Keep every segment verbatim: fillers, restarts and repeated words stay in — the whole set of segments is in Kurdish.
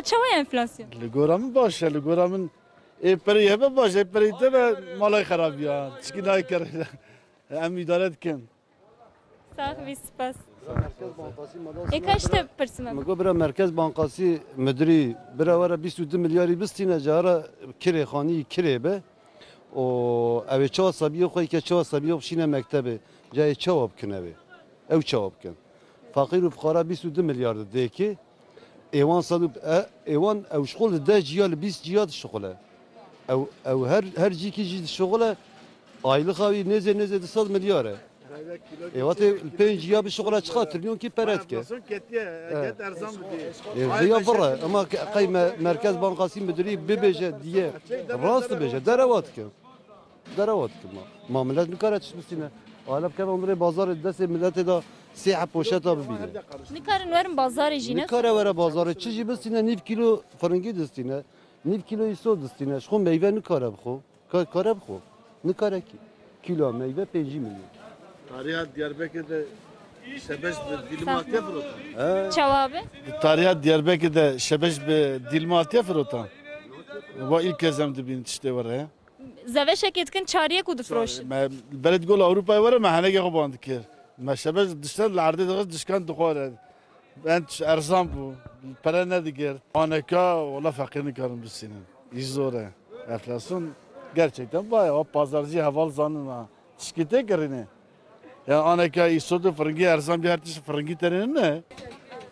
Çawa ye enflasyon? Li gora min baş e, li gora min ê perê hebe baş, ê perê te be malay xerabiya. Tişkî nayê kerê. Em îdare dikin. Sax bî, spas. Ê ka ji te pirsim e. Min got bira Merkez Bankasî Müdürî bira were bîst û du milyarî bistîne, cara kirê xanî kirê be. Û ew ê çawa sabiyê xwe ke çawa sabiyê xwe şîne mektebê. Ca ê çawa bikin ew ê? Ew çawa bikin? Faqîr û fuqara bîst û du milyar didê ki. Êwan sed û, e, êwan ew ji xwe li deh ciya, li bîst ciya dişixule. Ew, ew her, her cîkî jî dişixule, aylixa wî nêzê, nêzê du sed milyar e. Êwatê li pênc ciya bişixule çiqa trilyonkî pere dike. Enflasyon ketiye, Evet. Ket erzan bidî. Ê, vêya vir e, ema ke-, qey me-, Merkez Bankasî Müdürî bibêje diye, rast dibêje, derewa dike. Derewa dikim ma. Ma millet nikare tişt bistîne. Ala bikeve hundirê bazarê destê milletê de sê heb poşeta bibîne. Nikarin werin bazarê jî ne? Nikare were bazarê. Çi jî bistîne, nîv kîlo firingî distîne. Nîv kîlo îso distîne. Ji xwe meyve nikare bixwe. Ka-, kare bixwe. Nikare ki. Kîlo meyve pêncî milyon. Tariha Diyarbekir de şebeş bi dîlma hatiye firotan. He. Çawa bi? Di tariha Diyarbekir de şebeş bi dîlma hatiye firotan. Wa ilk kez em dibînin tiştê were. Zeveşekê dikin çariyek û difroşin. Me, belê digol Ewropayê were, me henekê xwe ban dikir. Me şebe dişte li erdê dixist, dişkan dixware. Ben erzan bû, pere nedigir. Aneka, wala feqîr nikarin bisînin. Îş zor e. Enflasyon gerçekten bayağı. O pazarcı heval zanin ha. Tişkî tê kirîne. Ya aneka îsot û firingî erzan bir her tişt firingî tenê ne?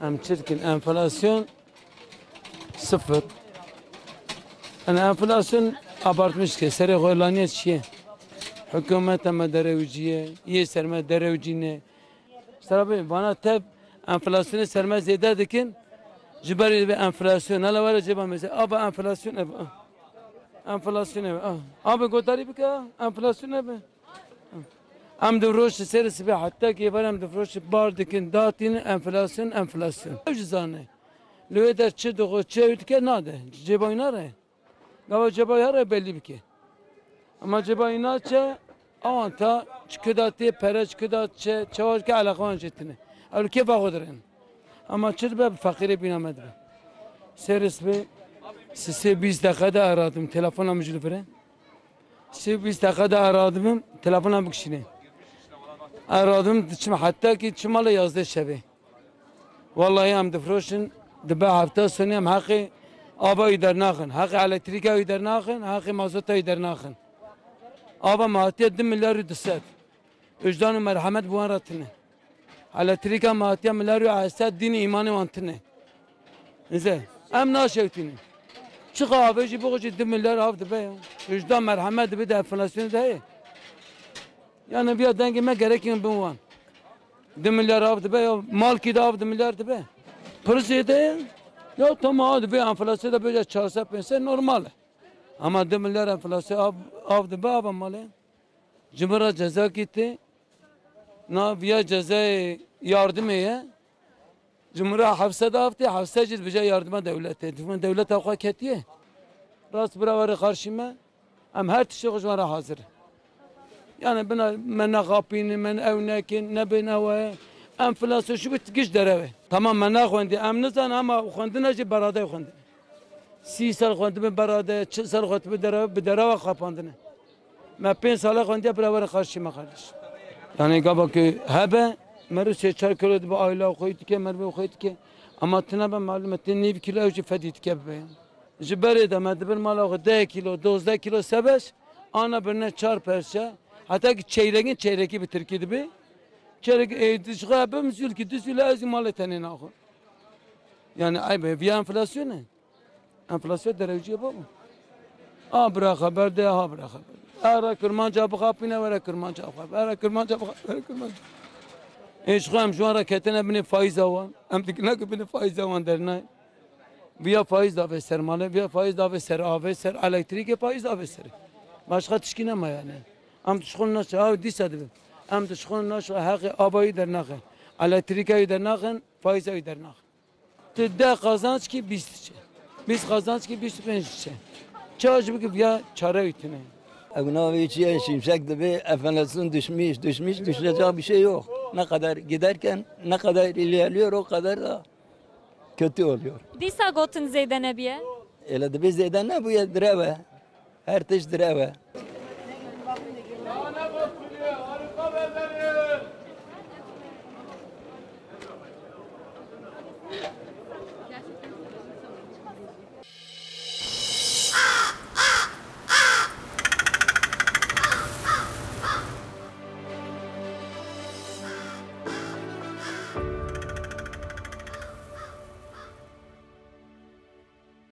Em çirkin enflasyon Sıfır. Yani enflasyon abartmış ki, serê xwe laniye çiye. Hikûmeta me derewciye, yê ser me derewcî ne. Sera bê, vana tev enflasyonê ser me zêde dikin, ji ber vê enflasyon, hala were cêba me zê, ava enflasyon ev, ah. Enflasyon ev, ah. Abi gotarî bike, ah, enflasyon ev. Em di roj ser sibê heta ki var em di roj bar dikin, datîn enflasyon, enflasyon. Ew jî zane. Li wê der çi dixwe, çi ew dike nade. Cêba wî nare. Gava cêba ya re belî bike. Ama cêba wî naçe, awan ta çi kuda tê pere, çi kuda çe, çawa ke eleqe wan jê tine. Ew li kêfa xwe dirin. Ama çi dibe, bi feqîrê bîna me dibe. Sêris bi, sisê bîst deqe de aradim. Telefona min jî li vir e. Sê bîst deqe de eradibim, telefona bikişîne. Eradibim, diçim heta ki çi male yazdeh şevê. Wallahî em difroşin, dibe hefta sonî em heqê ava wî dernaxin, heqê elektrîka wî dernaxin, heqê mazota wî dernaxin. Ava me hatiye du milyar û du sed. Wijdan û merhemet bi wan re tine. Elektrîka me hatiye milyar û heşt sed, dîn û îmanê wan tine. Nizê, em naşewtînin. Çiqa avê jî bixwe jî du milyar av dibe ya. Wijdan merhemet dibe de enflasyonê de heye. Yani viya dengê me gerekin bin wan. Du milyar av dibe ya, malkî de av du milyar dibe. Pir zêde ye. Ya tamam, av dibe, enflasyon de bêje çar sed pênc sed normal e. Ama du milyar enflasyon av, av dibe ava malê. Ji min re cezakî tê. Na viya cezayê yardimê ye. Ji min re hevse de av tê, hevse jî dibêje yardima dewletê. Dibin dewleta xwe ketiye. Rast bira were qarşî me. Em her tiştê xwe ji wan re hazir in. Yani bina me nexapînin, me ew nekin, nebin ew e. Enflasyon şu bit giş derew e. Tamam me naxwendî, em nizanin ama xwendina jî beradeyê xwendin. Sî sal xwendibin berade, çil sal xwendibin derew, bi derewa xapandine. Me pênc sala xwendiye bira were qarşî me kardeş. Yani gava ku hebe, meriv sê çar kilo dibe aile xwe dike, meriv xwe dike. Ama tine be malum e, tê nîv kilo ew jî fedî dike bibe. Ji berê de me dibir mala xwe deh kilo, dozdeh kilo sebeş, ana birine çar perçe. Heta ki çeyregin, çeyrekî bi tirkî dibe. Çeyrek, e, ji xwe hebim zûlkî, du zûle ez jî malê tenê naxwe. Yani eyb e, viya enflasyon e. Enflasyon derewciye baba. A bira xeber de, ha bira xeber de. Ara Kirmanca bixapîne, were Kirmanca bixapîne. Ara Kirmanca bixapîne, were Kirmanca. Ê ji xwe em ji wan re ketine binê faiza wan. Em dikine ki binê faiza wan dernayê. Viya faiz dave ser malê, viya faiz dave ser avê, ser elektrîkê faiz dave ser. Başka tişkî nema yani. Em dişxulin naşe, ha dîsa dibin. Em dişxulin naşe, heqê avayî dernaxin. Elektrîkayî dernaxin, faiza wî dernaxin. Tu deh kazanç ki bîst çe. Bîst kazanç ki bîst û pênc çe. Çawa ji biki viya çare wî tune. Ew navê çi ye? Şimşek dibe, enflasyon düşmüş, düşmüş, düşecek bir şey yok. Ne kadar giderken, ne kadar ilerliyor o kadar da kötü oluyor. Dîsa gotin zêde nebiye. Ele dibê zêde nebûye, direw e. Her tişt direw e.